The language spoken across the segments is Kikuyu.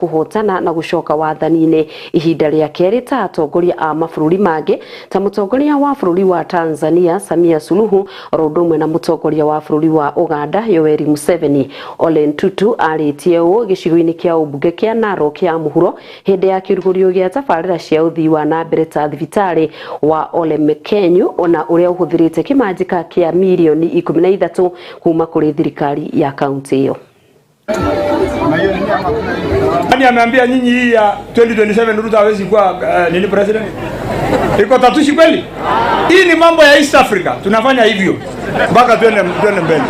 Kũhotana na gũcoka wathani-inĩ ihinda rĩa kerĩ ta atongoria a mabũrũri mangĩ ta mũtongoria wa bũrũri wa Tanzania Samia Suluhu oro ũndũ ũmwe na mũtongoria wa bũrũri wa Uganda Yoweri Museveni. Ole Ntutu arĩtie ũũ gĩcigo-inĩ kĩa ũmbunge kĩa Narok ya mũhuro hĩndĩ ya kĩrugũrio gĩa tabarĩra cia ũthii wa na mbere ta thibitarĩ wa Ole Mekenyu ona ũrĩa ũhũthĩrĩte kĩmanjĩka kĩa mirioni 13 kuma kũrĩ thirikari ya kaunti ĩyo. Nani ameambia nyinyi hii ya 2027 Ruto hawezi kuwa nini president? Iko tatushi kweli? Hii ni mambo ya East Africa. Tunafanya hivyo mpaka tuende mbele.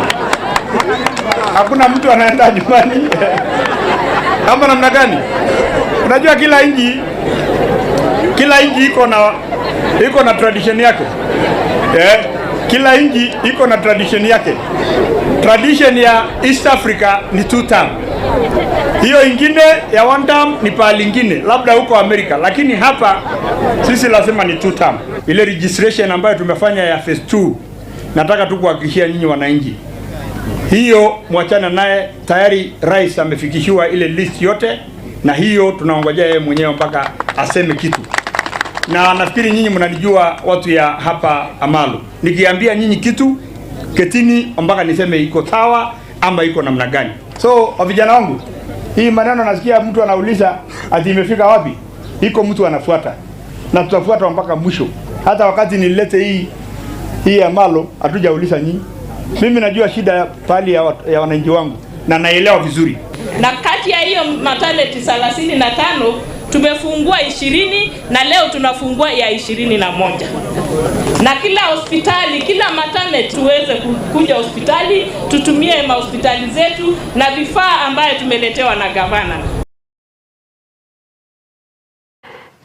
Hakuna mtu anaenda nyumbani. Kama namna gani? Unajua kila nchi iko na tradition yake. Kila nchi iko na tradition yake. Tradition ya East Africa ni two term. Hiyo ingine ya one term ni pahali ingine, labda huko Amerika, lakini hapa sisi lazima ni two term. Ile registration ambayo tumefanya ya phase 2, nataka tu kuhakikishia nyinyi wananchi, hiyo mwachana naye. Tayari rais amefikishiwa ile list yote, na hiyo tunaongojea yeye mwenyewe mpaka aseme kitu. Na nafikiri nyinyi mnanijua watu ya hapa Amalu, nikiambia nyinyi kitu ketini mpaka niseme iko sawa ama iko namna gani. So vijana wangu, hii maneno nasikia mtu anauliza ati imefika wapi, iko mtu anafuata na tutafuata mpaka mwisho. Hata wakati nilete hii Amalo hatujauliza nyinyi. Mimi najua shida ya pali ya wananchi wangu na naelewa vizuri. Na kati ya hiyo maternity 35 tumefungua 20 na leo tunafungua ya 21 na kila hospitali, kila maternity tuweze kuja hospitali, tutumie mahospitali zetu na vifaa ambayo tumeletewa na gavana.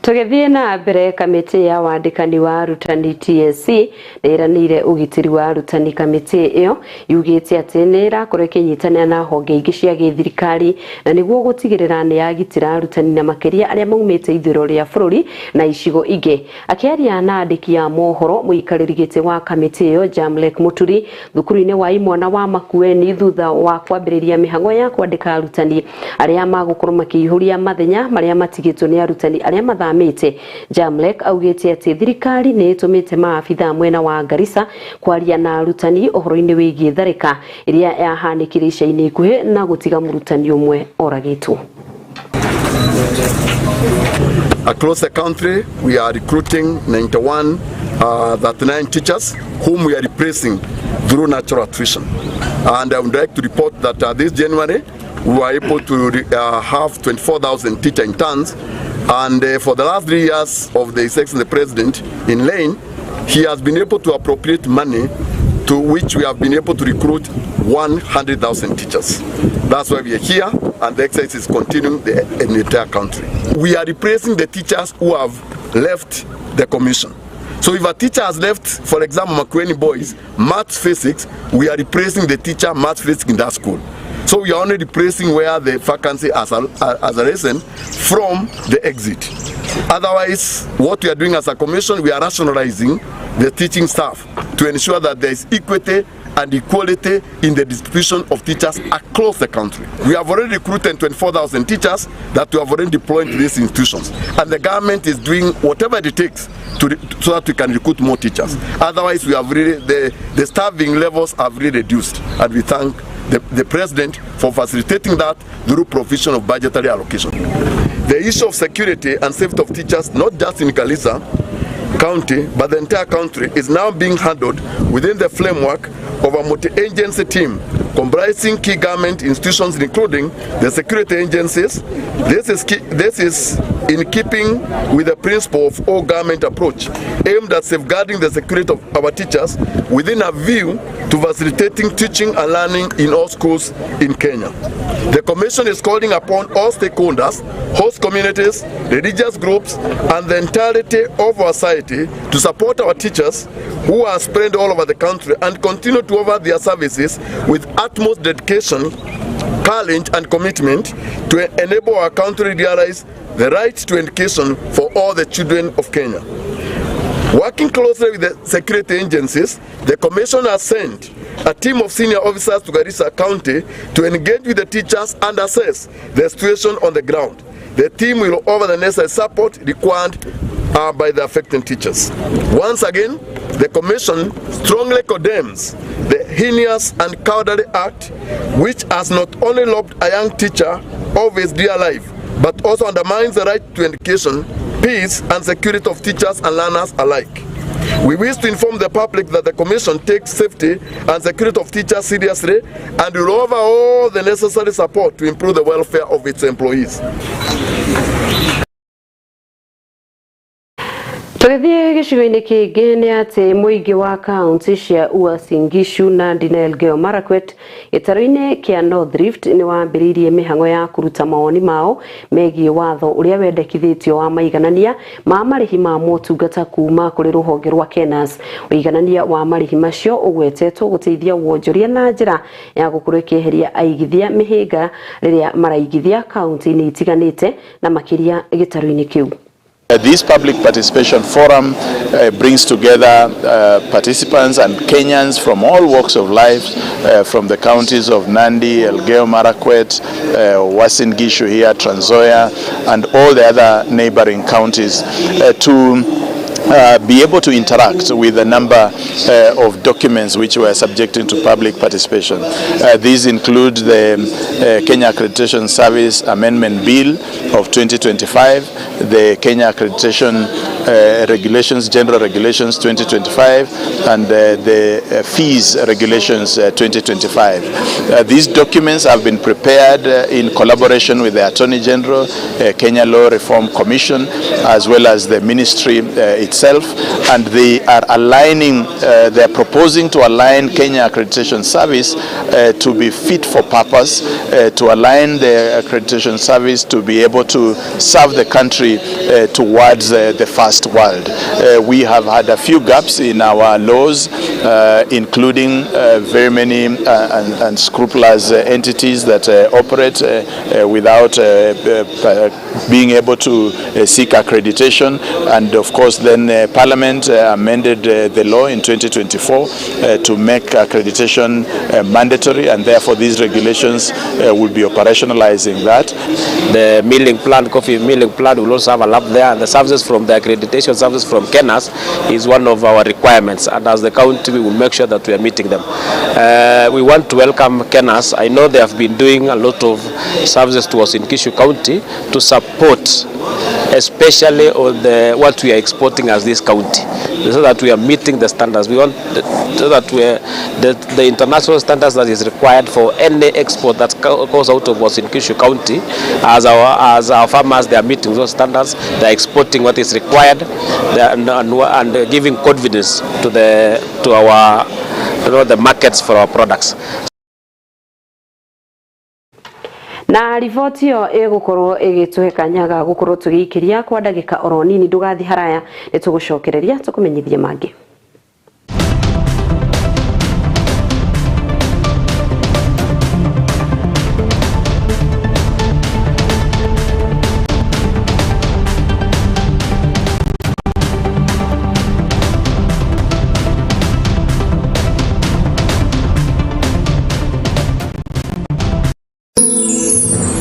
Tũgĩthiĩ na mbere, kamĩtĩ ya wandĩkani wa arutani TSC nĩ ĩranĩire ũgitĩri wa arutani. Kamĩtĩ ĩyo yugĩte atĩ nĩ ĩrakorwo ĩkĩnyitanĩra na honge ingĩ cia gĩthirikari na nĩguo gũtigĩrĩra nĩ yagitĩra arutani na makĩria arĩa maumĩte ithũĩro rĩa bũrũri na icigo ingĩ. Akĩaria na andĩki a mohoro, mũikarĩri gĩtĩ wa kamĩtĩ ĩyo Jamlek Muturi thukuru-inĩ wa imwana wa Makueni thutha wa kwambĩrĩria mĩhang'o ya kwandĩka arutani arĩa magũkorwo makĩihũria mathenya marĩa matigĩtwo nĩ arutani arĩa mathamĩte, Jamlek augĩte atĩ thirikari nĩ ĩtũmĩte maabitha mwena wa Garissa kwaria na arutani ũhoro-inĩ wĩgiĩ tharĩka ĩrĩa yahanĩkire ica-inĩ ikuhĩ na gũtiga mũrutani ũmwe oragĩtwo. Across the country, we are recruiting 91, 39 teachers whom we are replacing through natural attrition. And I would like to report that this January, we were able to have 24,000 teacher interns. And for the last 3 years of the His Excellency the President in reign, he has been able to appropriate money to which we have been able to recruit 100,000 teachers. That's why we are here, and the exercise is continuing in the entire country. We are replacing the teachers who have left the commission. So if a teacher has left, for example, Makueni Boys, Maths Physics, we are replacing the teacher Maths Physics in that school. So we are only replacing where the vacancy has arisen from the exit. Otherwise, what we are doing as a commission, we are rationalizing the teaching staff to ensure that there is equity and equality in the distribution of teachers across the country. We have already recruited 24,000 teachers that we have already deployed to these institutions. And the government is doing whatever it takes so that we can recruit more teachers. Otherwise, we have really, the staffing levels have really reduced. And we thank the president for facilitating that through provision of budgetary allocation. The issue of security and safety of teachers, not just in Garissa County, but the entire country, is now being handled within the framework of a multi-agency team comprising key government institutions, including the security agencies. This is in keeping with the principle of all government approach aimed at safeguarding the security of our teachers within a view to facilitating teaching and learning in all schools in Kenya. The Commission is calling upon all stakeholders, host communities, religious groups, and the entirety of our society to support our teachers who are spread all over the country and continue to offer their services with utmost dedication, courage, and commitment to enable our country realize the right to education for all the children of Kenya. Working closely with the security agencies, the Commission has sent a team of senior officers to Garissa County to engage with the teachers and assess the situation on the ground. The team will offer the necessary support required by the affected teachers. Once again, the Commission strongly condemns the heinous and cowardly act which has not only robbed a young teacher of his dear life, but also undermines the right to education, peace, and security of teachers and learners alike. We wish to inform the public that the Commission takes safety and security of teachers seriously and will offer all the necessary support to improve the welfare of its employees. Tũgĩthiĩ gĩcigo-inĩ kĩngĩ nĩ atĩ mũingĩ wa kaunti cia Uasin Gishu, Nandi na Elgeyo Marakwet gĩtarũ-inĩ kĩa North Rift nĩ wambĩrĩirie mĩhang'o ya kũruta mawoni mao megiĩ watho ũrĩa wendekithĩtio wa maiganania ma marĩhi ma motungata kuma kũrĩ rũhonge rwa KENAS. Ũiganania wa marĩhi macio ũgwetetwo gũteithia wonjoria na njĩra ya gũkorwo ĩkĩeheria aigithia mĩhĩnga rĩrĩa maraigithia kaunti-inĩ itiganĩte na makĩria gĩtarũ-inĩ kĩu. This public participation forum brings together participants and Kenyans from all walks of life, from the counties of Nandi, Elgeyo Marakwet, Uasin Gishu here, Trans Nzoia, and all the other neighboring counties to be able to interact with a number of documents which were subjected to public participation. These include the Kenya Accreditation Service Amendment Bill of 2025, the Kenya Accreditation Regulations, General Regulations 2025, and the Fees Regulations 2025. These documents have been prepared in collaboration with the Attorney General, Kenya Law Reform Commission, as well as the ministry itself, and they are aligning, they are proposing to align Kenya Accreditation Service to be fit for purpose, to align the accreditation service to be able to serve the country towards the first world. We have had a few gaps in our laws, including very many unscrupulous entities that operate without being able to seek accreditation, and of course then Parliament amended the law in 2024 to make accreditation mandatory, and therefore these regulations will be operationalizing that. The milling plant, coffee milling plant, will also have a lab there, and the services from the accreditation services from KENAS is one of our requirements, and as the county we will make sure that we are meeting them. We want to welcome KENAS. I know they have been doing a lot of services to us in Gishu County to support, especially on the what we are exporting as this county, so that we are meeting the standards. We want so that we are the international standards that is required for any export that goes out of Uasin Gishu County. As our farmers, they are meeting those standards. They are exporting what is required, they are, and giving confidence to the to our you know, the markets for our products. Na riboti ĩyo ĩgũkorwo ĩgĩtũhe kanya ga gũkorwo tũgĩikĩria kwa ndagĩka oro nini. Ndũgathi haraya, nĩ tũgũcokereria tũkũmenyithie mangĩ.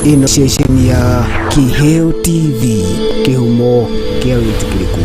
Ĩno ceceni ya Kĩheo TV, kĩhumo kĩa wĩtĩkĩrĩku.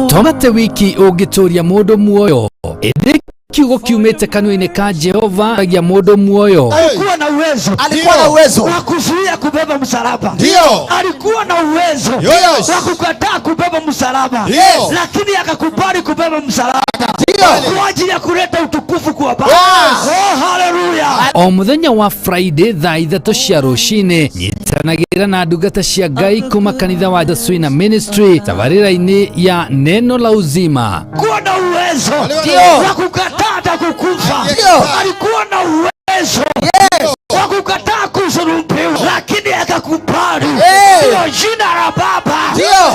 Tomate wiki ũngĩtũria mũndũ muoyo, ĩndĩ kiugo kiumĩte kanua-inĩ ka Jehova agia mũndũ muoyo. Alikuwa na uwezo, alikuwa na uwezo wa kuzuia kubeba msalaba, ndio. Alikuwa na uwezo Yes. wa kukataa kubeba msalaba, Ndio. lakini akakubali kubeba msalaba Ndio. kwa ajili ya kuleta utukufu kwa Baba. Yes. Oh, haleluya! O muthenya wa Friday thaa 3 cia rũcinĩ nyitanagĩra na ndungata cia Ngai kuma kanitha wa Jaswina Ministry tabarĩra-inĩ ya Neno la Uzima. Alikuwa na uwezo Ndio. wa kukataa hata kukufa. Ndio. Alikuwa na uwezo Yes. wa kukataa kusulubiwa, lakini akakubali Yes. ndio jina la Baba Ndio.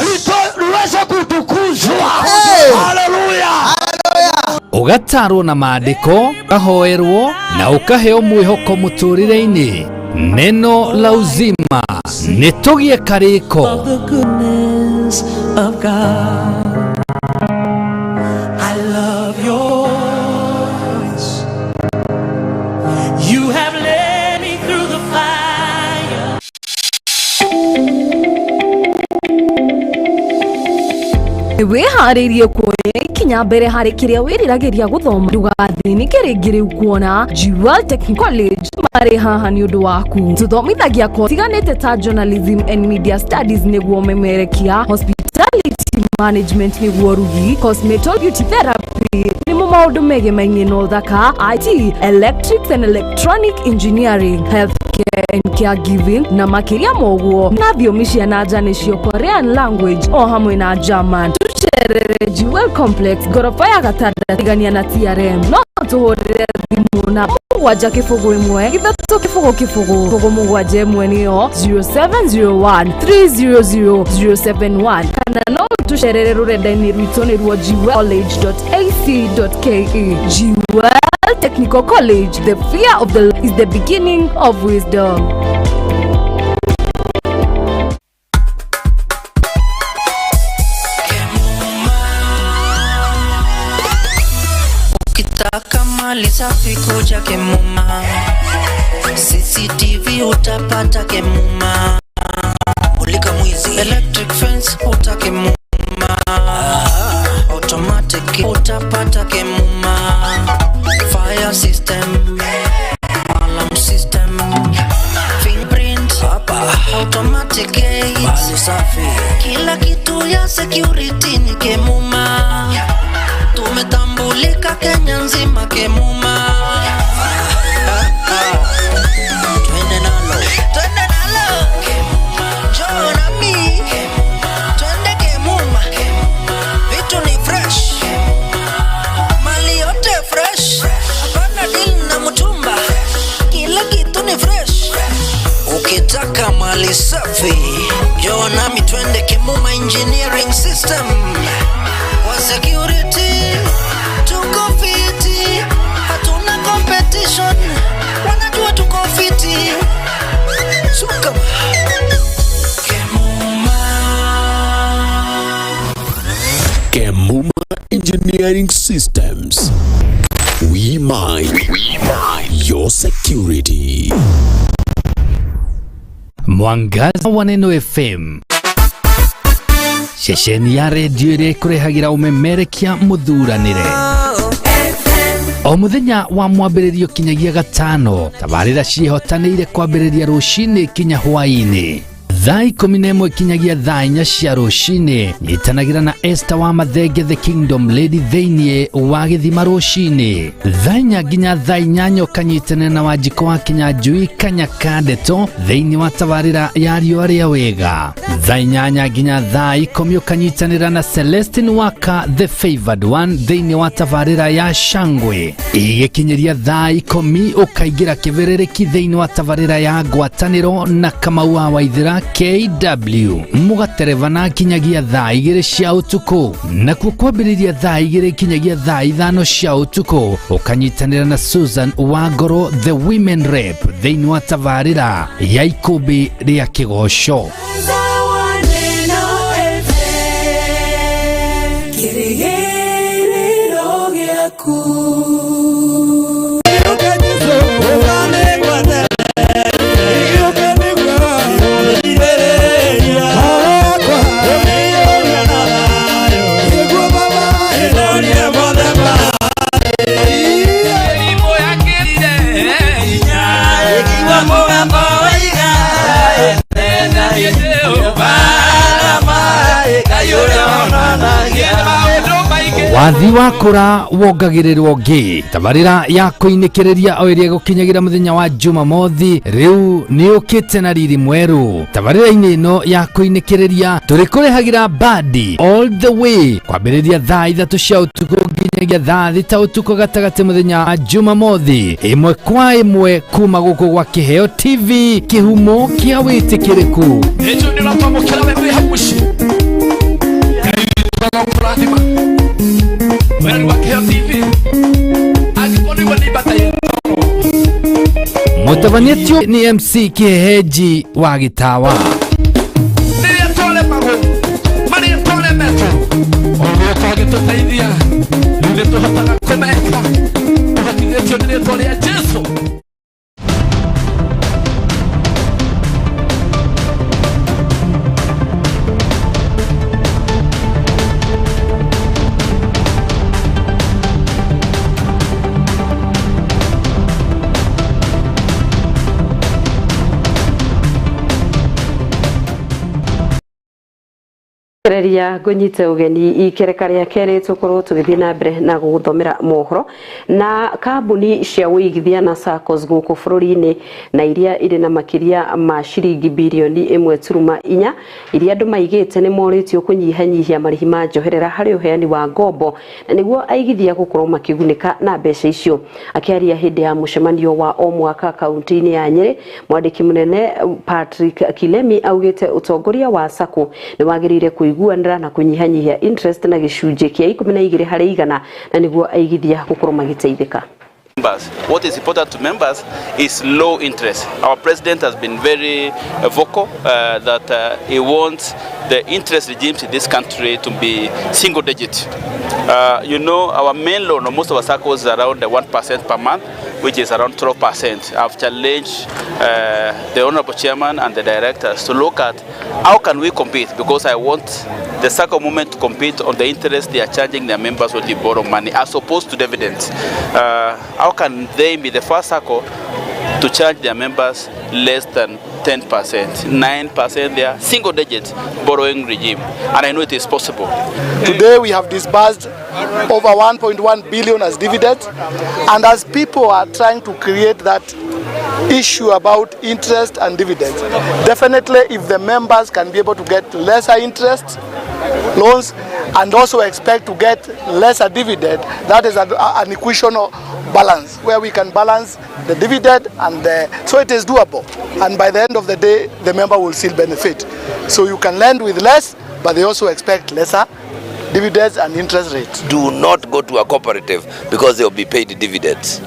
liweze kutukuzwa. Yes. Haleluya! Ũgatarwo na maandĩko, ũkahoerwo na ũkaheo mwĩhoko mũtũrĩre-inĩ. Neno la Uzima, nĩ tũgĩe karĩko. The goodness of God. I love your voice. You have led me through the fire. Wĩharĩirie kuoya ikinya mbere harĩ kĩrĩa wĩriragĩria gũthoma, ndũgathĩnĩke rĩngĩ rĩu kuona Jewel Technical College marĩ haha nĩ ũndũ waku. Tũthomithagia kothi tiganĩte ta journalism and media studies nĩguo memerekia, hospitality management nĩguo rugi, cosmetology, beauty therapy nĩmo maũndũ megemainie na ũthaka, IT, electrics and electronic engineering, healthcare and caregiving na makĩria ma ũguo na thiomi cia na nja nĩcio Korean language o hamwe na German. Tũcerere Jewel Complex ngoroba ya gatandatũ tigania na TRM, no tũhũrĩre thimũ na 7 0 1 3 0 0 0 7 1 nĩyo 0701 300 071, kana no tũcerere rũrenda-inĩ rwitũ nĩruo jewelcollege.ac.ke. Jewel Technical College, the fear of the is the beginning of wisdom. Ukitaka mali safi kuja Kemuma, CCTV utapata Kemuma, mulika mwizi, electric fence utakemuma, automatic utapata Kemuma, fire system, alarm system, fingerprint hapa, automatic gate, mali safi, kila kitu ya security ni Kemuma. Tumetambulika Kenya nzima, Kemuma. Twende nalo, twende nalo, njoo nami, twende Kemuma. Vitu ni fresh, mali yote fresh, hapana deal na mtumba, kila kitu ni fresh. Ukitaka mali safi, njoo nami twende Kemuma Engineering System. Kwa security tuko fiti, hatuna competition, wanajua tuko fiti. Suka Kemuma. Kemuma Engineering Systems. We mind, we mind your security. Mwangaza wa Neno FM, ceceni ya redio ĩrĩa ĩkũrehagĩra ũmemerekia mũthuranĩre o mũthenya wa mwambĩrĩrio kinyagia gatano. Tabarĩra ciĩhotanĩire kwambĩrĩria rũcinĩ kinya hwaĩ-inĩ thaa 11 kinyagia thaa 4 cia rũcinĩ. Nyitanagĩra na Esther wa Mathenge, the Kingdom Lady, thĩinĩ wa gĩthima rũcinĩ thaa 4 nginya thaa 8, ũkanyitanĩra na Wanjikũ wa Kinyanjui Kanyaka Ndeto thĩinĩ wa tabarĩra ya riũa rĩa wega. Thaa 8 nginya thaa 10 ũkanyitanĩra na Celestine Waka, the favored one, thĩinĩ wa tabarĩra ya Shangwe. Igĩkinyĩria thaa 10 ũkaingĩra kĩbĩrĩrĩki thĩinĩ wa tabarĩra ya ngwatanĩro na Kamau wa Waithĩra KW, mũgaterebana kinyagia thaa 2 cia ũtukũ. Nakuo kwambĩrĩria thaa 2 kinyagia thaa 5 cia ũtukũ ũkanyitanĩra na Susan Wangoro, the women rep, thĩinĩ wa tabarĩra ya ikũmbĩ rĩa kĩgoco. Neno FM, kĩrĩgĩrĩro gĩaku. Wathi wakũra wongagĩrĩrwo ngĩ. Tabarĩra ya kũinĩkĩrĩria o ĩrĩa ĩgũkinyagĩra mũthenya wa Jumamothi rĩu nĩũkĩte na riri mwerũ. Tabarĩra-inĩ ĩno ya kũinĩkĩrĩria tũrĩkũrehagĩra bandi all the way kwambĩrĩria thaa 3 cia ũtukũ nginyagia thaa 6 ũtukũ gatagatĩ mũthenya wa Jumamothi, ĩmwe kwa ĩmwe kuma gũkũ gwa Kĩheo TV, kĩhumo kĩa wĩtĩkĩrĩku. Mũtabania nĩ MC Kĩhehenji wa Gĩtawa. Reria ngũnyite ũgeni ikereka rĩa kerĩ tũkorwo tũgĩthiĩ na mbere na gũgũthomera mohoro. Na kambuni cia ũigithia na SACCOS gũkũ bũrũri-inĩ na iria irĩ na makĩria ma ciringi birioni 1.4 iria andũ maigĩte nĩ morĩtio kũnyihanyihia marĩhi ma njoherera harĩ ũheani wa ngombo na nĩguo aigithia gũkorwo makĩgunĩka na mbeca icio. Akĩaria hĩndĩ ya mũcemanio wa o mwaka kaunti-inĩ ya Nyĩrĩ, mwandĩki mũnene Patrick Kilemi augĩte ũtongoria wa SACCO nĩ wagĩrĩire kũiguanĩra na kũnyihanyihia interest na gĩcunjĩ kĩa 12 harĩ igana na nĩguo aigithia gũkorwo magĩteithĩka. Members. What is important to members is low interest. Our president has been very vocal that he wants the interest regimes in this country to be single digit. You know, our main loan on most of our SACCOs is around 1% per month, which is around 12%. I've challenged the honorable chairman and the directors to look at how can we compete, because I want the SACCO movement to compete on the interest they are charging their members when they borrow money, as opposed to dividends. How can they be the first SACCO to charge their members less than 10%, 9%, their single digit borrowing regime? And I know it is possible. Today we have disbursed over 1.1 billion as dividends, and as people are trying to create that issue about interest and dividends, definitely if the members can be able to get lesser interest loans and also expect to get lesser dividend, that is an equation of balance where we can balance the dividend and the, so it is doable, and by the end of the day the member will still benefit. So you can lend with less, but they also expect lesser dividends and interest rates. Do not go to a cooperative because they will be paid dividends.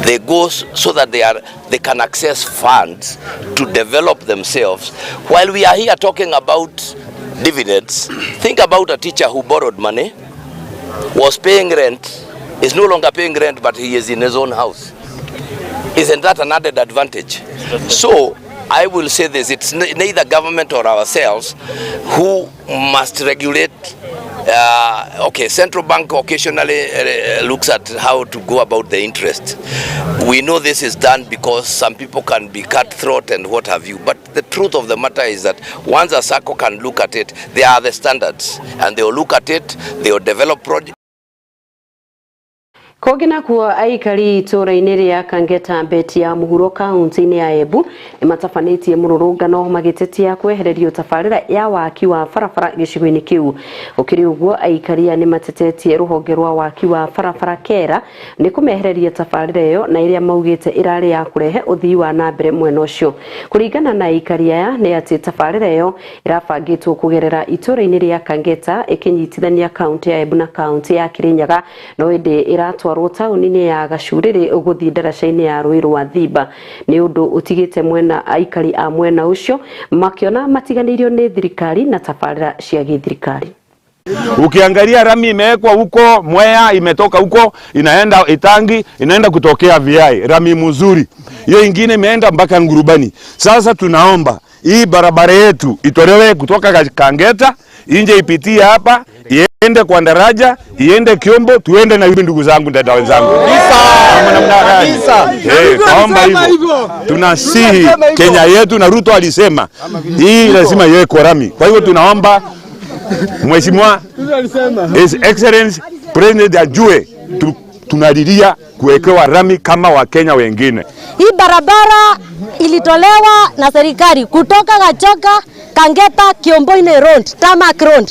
They go so that they can access funds to develop themselves. While we are here talking about dividends, think about a teacher who borrowed money, was paying rent, is no longer paying rent, but he is in his own house. Isn't that an added advantage? So I will say this, it's neither government or ourselves who must regulate. Okay, central bank occasionally looks at how to go about the interest. We know this is done because some people can be cutthroat and what have you, but the truth of the matter is that once a SACCO can look at it, there are the standards, and they will look at it, they will develop projects. Kũngĩ nakuo aikari itũũra-inĩ rĩa Kangeta Mbeti ya mũhuro kaunti-inĩ ya Embu nĩmatabanĩtie mũrũrũngano magĩtetia kwehererio tabarĩra ya waki wa barabara gĩcigo-inĩ kĩu. Gũkĩrĩ ũguo aikari aya nĩmatetetie rũhonge rwa waki wa barabara KERA nĩ kũmehereria tabarĩra ĩyo na ĩrĩa maugĩte ĩrarĩ ya kũrehe ũthii wa na mbere mwena ũcio. Kũringana na aikari aya nĩ atĩ tabarĩra ĩyo ĩrabangĩtwo kũgerera itũũra-inĩ rĩa Kangeta ĩkĩnyitithania kaunti ya Embu na kaunti ya Kirinyaga, no ĩndĩ ĩratwarwo taũni-inĩ ya Gacurĩrĩ gũthiĩ ndaraca-inĩ ya rũĩ rwa Thimba. Nĩ ũndũ ũtigĩte mwena aikari a mwena ũcio makiona matiganĩirio nĩ thirikari na tabarĩra cia gĩthirikari. Ukiangalia rami imewekwa huko Mwea, imetoka huko inaenda Itangi, inaenda kutokea VI, rami mzuri. Hiyo ingine imeenda mpaka Ngurubani. Sasa tunaomba hii barabara yetu itolewe kutoka Kangeta inje ipitie hapa, iende kwa daraja, iende Kiombo, tuende na hivi ndugu zangu dada wenzangu. Kabisa. Kaomba hivyo. Tunasihi Kenya yetu na Ruto alisema hii lazima iwekwe rami. Kwa hivyo tunaomba Mheshimiwa His Excellency President ajue tunalilia kuwekewa rami kama Wakenya wengine. Hii barabara ilitolewa na serikali kutoka Gachoka, Kangeta, Kiomboine Road, Tamak Road.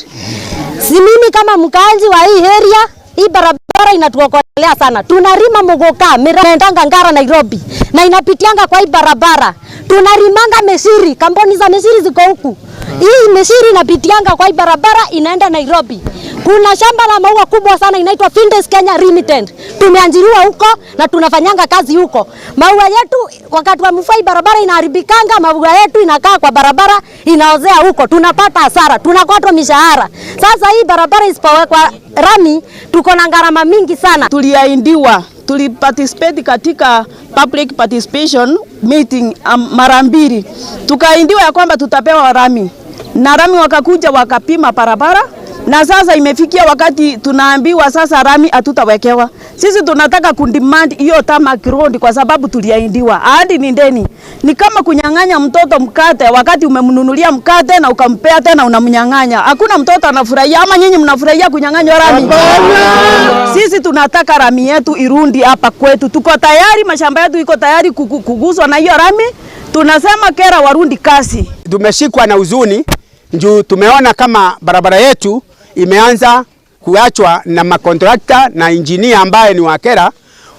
Si mimi kama mkaaji wa hii area, hii barabara inatuokolea sana. Tunarima mugoka, miraendanga Ngara Nairobi na inapitianga kwa hii barabara. Tunarimanga mesiri, kampuni za mesiri ziko huku. Hii mesiri inapitianga kwa hii barabara inaenda Nairobi. Kuna shamba la maua kubwa sana inaitwa Findes Kenya Limited. Tumeajiriwa huko na tunafanyanga kazi huko. Maua yetu wakati wa mvua barabara inaharibikanga, maua yetu inakaa kwa barabara inaozea huko. Tunapata hasara, tunakatwa mishahara. Sasa hii barabara isipowekwa rami tuko na gharama mingi sana. Tuliahidiwa, tuliparticipate katika public participation meeting mara mbili. Tukaahidiwa ya kwamba tutapewa rami. Na rami wakakuja wakapima barabara. Na sasa imefikia wakati tunaambiwa sasa rami hatutawekewa. Sisi tunataka kudemand hiyo tarmac road kwa sababu tuliahidiwa. Ahadi ni deni. Ni kama kunyang'anya mtoto mkate wakati umemnunulia mkate na ukampea tena unamnyang'anya. Hakuna mtoto anafurahia, ama nyinyi mnafurahia kunyang'anywa rami? Sisi tunataka rami yetu irundi hapa kwetu. Tuko tayari, mashamba yetu iko tayari kuguswa na hiyo rami. Tunasema kera warundi kasi. Tumeshikwa na huzuni juu tumeona kama barabara yetu imeanza kuachwa na makontrakta na engineer ambaye ni wakera.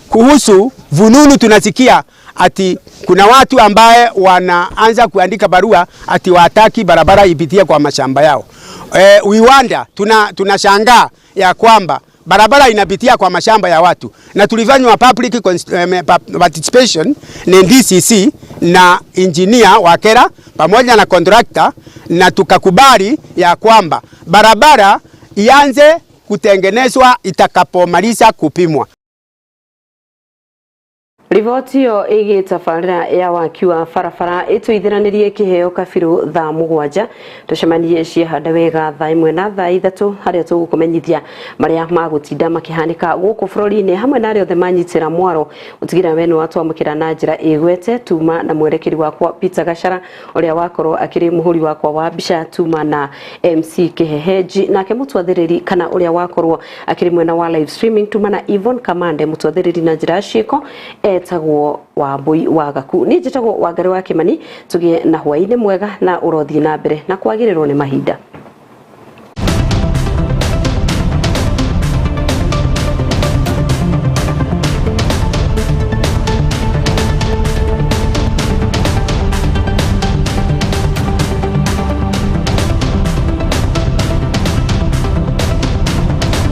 Kuhusu vununu tunasikia ati kuna watu ambaye wanaanza kuandika barua ati wataki barabara ipitie kwa mashamba yao. We wonder, tunashangaa ya kwamba barabara inapitia kwa mashamba ya watu, na tulifanywa public participation ni DCC na engineer wa KeRRA pamoja na contractor, na tukakubali ya kwamba barabara ianze kutengenezwa itakapomaliza kupimwa. Riboti ĩyo ĩgiĩ tabarĩra ya waki wa barabara ĩtũithiranĩrie kĩheo kabirũ thaa 7 tũcemanie ciehanda wega thaa 1 na thaa 3 harĩa tũgũkũmenyithia marĩa magũtinda makĩhanĩka gũkũ bũrũri-inĩ hamwe na arĩa othe manyitĩra mwaro gũtigĩrĩra we nĩwatwamũkĩra na njĩra ĩgwete. Tuma na mwerekeri wakwa Peter Gachara ũrĩa wakorwo akĩrĩ mũhũri wakwa wa mbica, tuma na MC Kĩhehenji nake mũtwathĩrĩri kana ũrĩa wakorwo akĩrĩ mwena wa live streaming, tuma na Yvonne Kamande mũtwathĩrĩri na njĩra ya ciĩko etagwo Wambui wa Gaku. Niĩ njĩtagwo Wangari wa Kimani. Tũgĩe na hwaĩ-inĩ mwega na ũrothiĩ na mbere na kwagĩrĩrwo nĩ mahinda.